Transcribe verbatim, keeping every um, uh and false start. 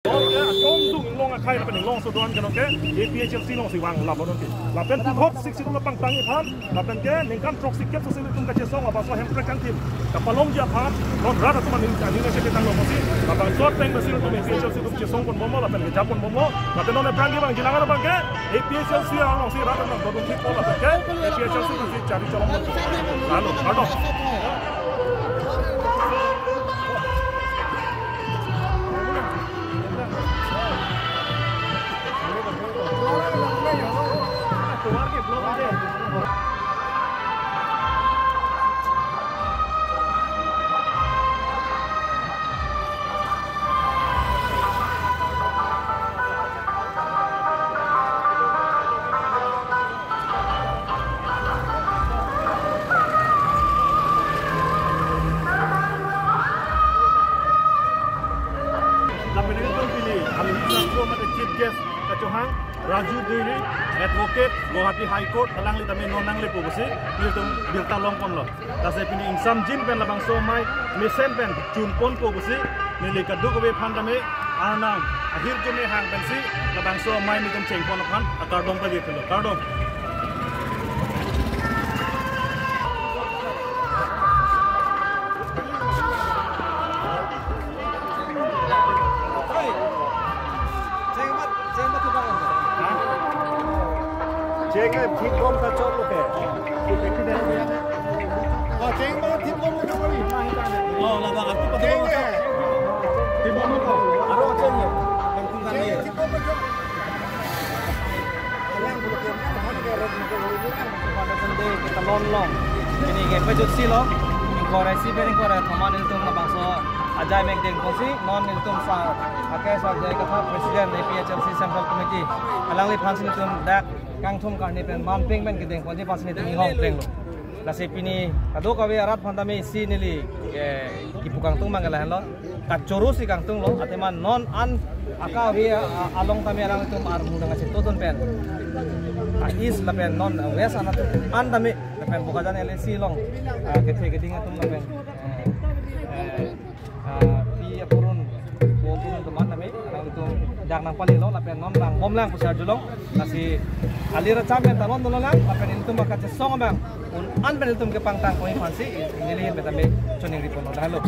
Long ke, atong dung long akhai lapen long so doan keno ke, A P H L C alongsi vang lapu non ke. Lapen puthot sik sik lo pangtang iphan, lapen ke ningkan throk sik kep so sik tum kachesong labangso Hemprek kangthim kapalongji aphan, non rat atum aning aning ase ketang lo mosi, labangso ateng besi tum A P H L C tum chesong ponbomlo, lapen kejap ponbomlo, lapen non aphrang kevangji lang abang ke, A P H L C alongsi rat atum dodun thik po lapen ke, A P H L C tumsi chari cholong lo. Lalu, kardom. Lapen ilitum pini, alangli laso mate chief guest kachohang, Raju Duiri, advocate, Guwahati High Court, alangli tame non nangle po pusi, ilitum birta longponlo. Lasi pini ingsamjin pen labangso amei mesen pen chunpon po pusi, neli kadokave aphan tame, Arnam ahirjume hang pensi, labangso amei nelitum chengpon aphan akardom pajirthulo. Kardom. Cheng ma thip bom ta chot lo ke. Oh, cheng ma thip bom ta chot lo. Oh, la ba, thip bom ta chot. Thip bom ta. Aro cheng ye. Cheng thip bom ta chot. Foundation Day kita lon long. Pini ke pejutsi lo. Ingkoi ra isi pen ingkoi ra thom an nelitum labangso ajai mek dengponsi, non nelitum sa ake sa J I Kathar, President A P H L C Central Committee, alangliphansi nelitum dak kangthum karni pen manpeng pen kedengponji aphansi nelitum inghong plenglo. Lasi pini kadokave arat aphan tame isi neli, eh, kipu kangtung abang ke lahenlo. Kachoro si kangtunglo, athema non an akave, a, along tame alangtum armu nangchetongdun pen, a, East lapen non West anatthu an tame lapen Bokajan L A C along, a, kethe keding atum lapen, eh, eh, pi apurun, po apurun atum an tame alangtum dak nangpalilo lapen non nangbomlang pusi arjulong. Lasi alir acham pen ta londunlo lang, lapen ilitum kachesong abang un-an pen ilitum kepangtang koi aphansi, neli pen tame choningri ponlo, dah lo.